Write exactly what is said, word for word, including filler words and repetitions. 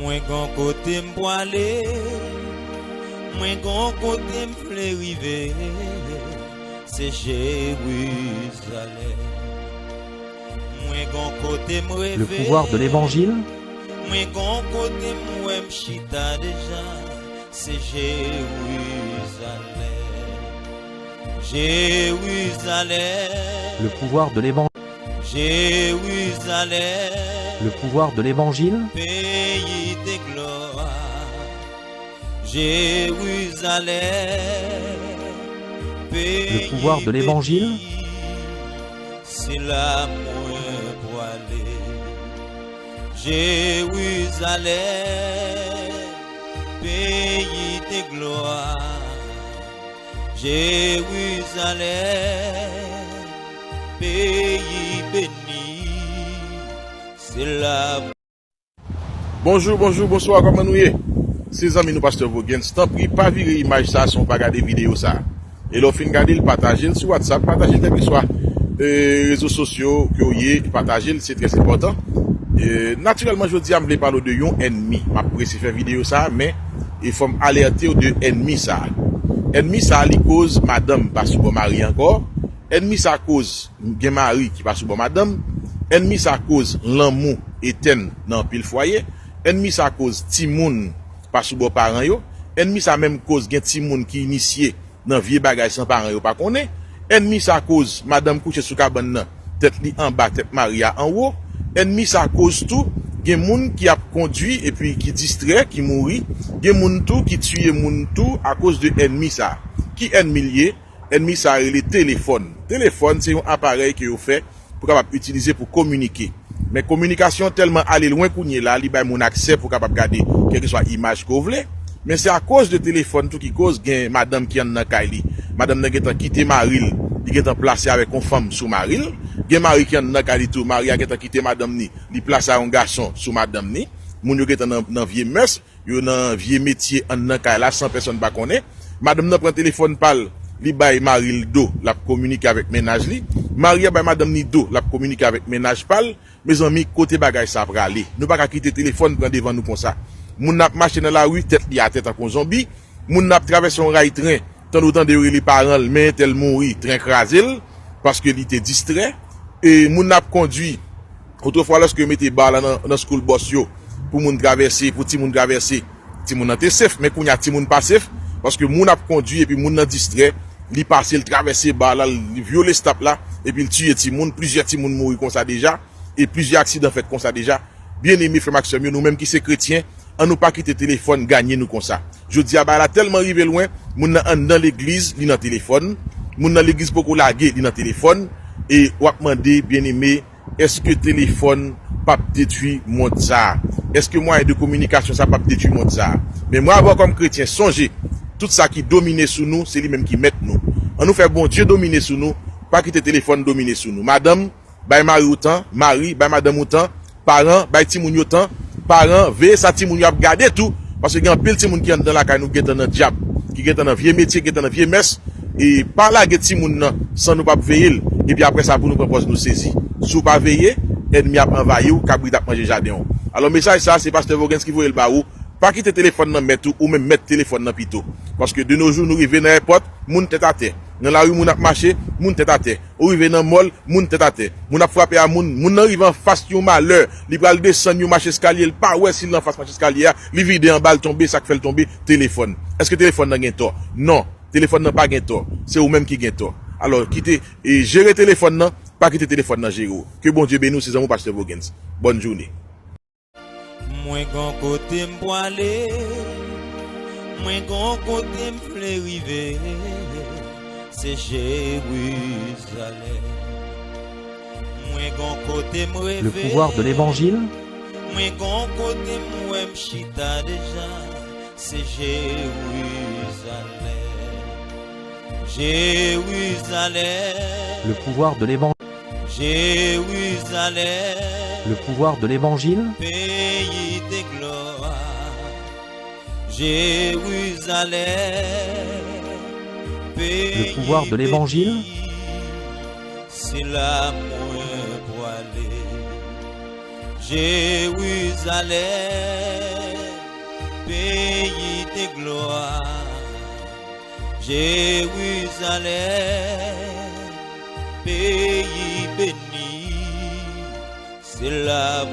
Mwen gon kote m pwale, mwen gon kote m vle rive, se Jerizalèm. Mwen gon kote m reve, Le pouvoir de l'évangile. Mwen gon kote m wè m chita deja, se Jerizalèm. Jerizalèm. Le pouvoir de l'évangile. Jerizalèm. Le pouvoir de l'évangile. Peyi de glwa. Jerizalèm. Le pouvoir de l'évangile. Se la mwen pwale. Jerizalèm, peyi de glwa. Jerizalèm, peyi beni. Se la Bonjou, bonjou, bonswa, kòman nou ye? Se zanmi nou pastè Voguens. Tanpri, pa vire imaj sa san w pa gade videyo sa. E lè w fin gade l, pataje l sou WhatsApp, pataje l kèlkeswa e, rezo sosyo ke w ye, pataje l, se trè enpòtan. E, natirèlman, jodi a, m vle pale w de yon ènmi. M ap prese fè videyo sa, men e fò m alète w de ènmi sa. Ènmi sa, li koz madanm pa sou bò mari ankò. Ènmi sa koz gen mari ki pa sou bò madanm. Ènmi sa koz lanmou etèn nan anpil fwaye. Ènmi sa koz timoun pa sou bò paran yo. Ènmi sa menm koz gen timoun ki inisye nan vye bagay san paran yo pa konnen. Ènmi sa koz madanm kouche sou kabann nan, tèt li anba, tèt mari a anwo. Ènmi sa koz tou gen moun ki ap kondui epi ki distrè, ki mouri. Gen moun tou ki tiye moun tou akoz de ènmi sa. Ki ènmi l ye? Ènmi sa rele telefòn. Telefòn se yon aparèy ke yo fè pou kapab itilize pou kominike. Men kominikasyon tèlman ale lwen kounye la, li bay moun aksè pou kapab gade kèlkeswa imaj ke w vle. Men se akoz de telefòn tou ki koz gen madanm ki anndan kay li. Madanm nan gentan kite mari l, li gentan plase avèk yon fanm sou mari l. Gen mari ki anndan kay li tou, mari a gentan kite madanm ni, li plase a yon gason sou madanm ni. Moun yo gentan nan, nan vye mès. Yo nan vye metye anndan kay la san pèsonn pa konnen. Madanm nan pran telefòn pa l, li bay mari l do, l ap kominike avèk mennaj li. Mari a bay madanm ni do, l ap kominike avèk mennaj pa l. Mezanmi, kote bagay sa prale? Nou pa ka kite telefòn pran devan nou konsa. Moun nan ap mache nan lari, tèt li atè tankou yon zonbi. Moun nan ap travèse yon ray tren, tande w tande yo rele paran l, men entèl mouri, tren kraze l, paske li te distrè. E moun nan ap kondui, Otrefwa, lòske yo mete ba la nan, nan school bus yo, pou moun travèse, pou timoun travèse, timoun nan te safe, men kounye a timoun pa safe, paske moun ap kondui epi moun nan distrè, li pase, l travèse ba la, li vyole stop la, epi l tiye timoun, plizyè timoun mouri konsa deja, e plizyè aksidan fèt konsa deja. Byeneme, frè m ak sè m yo, nou menm ki se kretyen, ann nou pa kite telefòn gannen nou konsa. Jodi a, bagay la tèlman rive lwen, moun nan anndan legliz, li nan telefòn, moun nan legliz poko lage, li nan telefòn, e w ap mande, byeneme, èske telefòn p ap detwi mond sa a? Èske mwayen de kominikasyon sa p ap detwi mond sa a? Men mwen avè w kòm kretyen, sonje, tout sa ki domine sou nou, se li menm ki mèt nou. Ann nou fè Bondye domine sou nou, pa kite telefòn domine sou nou. Madanm, bay mari w tan, mari, bay madanm ou tan, paran, bay timoun yo tan, paran, veye sa timoun yo ap gade tou, paske gen anpil timoun ki anndan lakay nou gentan nan dyab, ki gentan nan vye metye, gentan nan vye mès, e pa lage timoun nan san nou p ap veye l, epi apre sa pou nou pran pòz nou sezi. Si w pa veye, ènmi ap anvayi w, kabrit ap manje jaden w. Alò mesaj sa a se pastè Voguens ki voye l ba ou, pa kite telefòn nan mèt ou, ou menm mèt telefòn nan pito. Paske de nos jours nou rive nan èpòt, moun tèt atè. Nan lari moun ap mache, moun tèt atè. Ou rive nan mall, moun tèt atè. Moun ap frape a moun, moun nan rive anfas yon malè, li pral desann yon mach eskalye, l pa wè si l anfas mach eskalye a, li vide anba l tonbe, sa k fè l tonbe, telefòn. Èske telefòn nan gen tò? Non, telefòn nan pa gen tò. Se ou menm ki gen tò. Alò, kite, e, jere telefòn nan, pa kite telefòn nan jere w. Ke Bondye beni w, se zanmi w pastè Voguens. Bòn jounen. Mwen gon kote m pwale, mwen gon kote m vle rive, se Jerizalèm. Mwen gon kote m reve, Le pouvoir de l'évangile. Mwen gon kote m wè m chita deja, se Jerizalèm. Jerizalèm. Le pouvoir de l'évangile. Jerizalèm. Le pouvoir de l'évangile. Peyi de glwa. Jerizalèm. Le pouvoir de l'évangile. Se la mwen pwale. Jerizalèm. Peyi de glwa, Jerizalèm, peyi beni, se la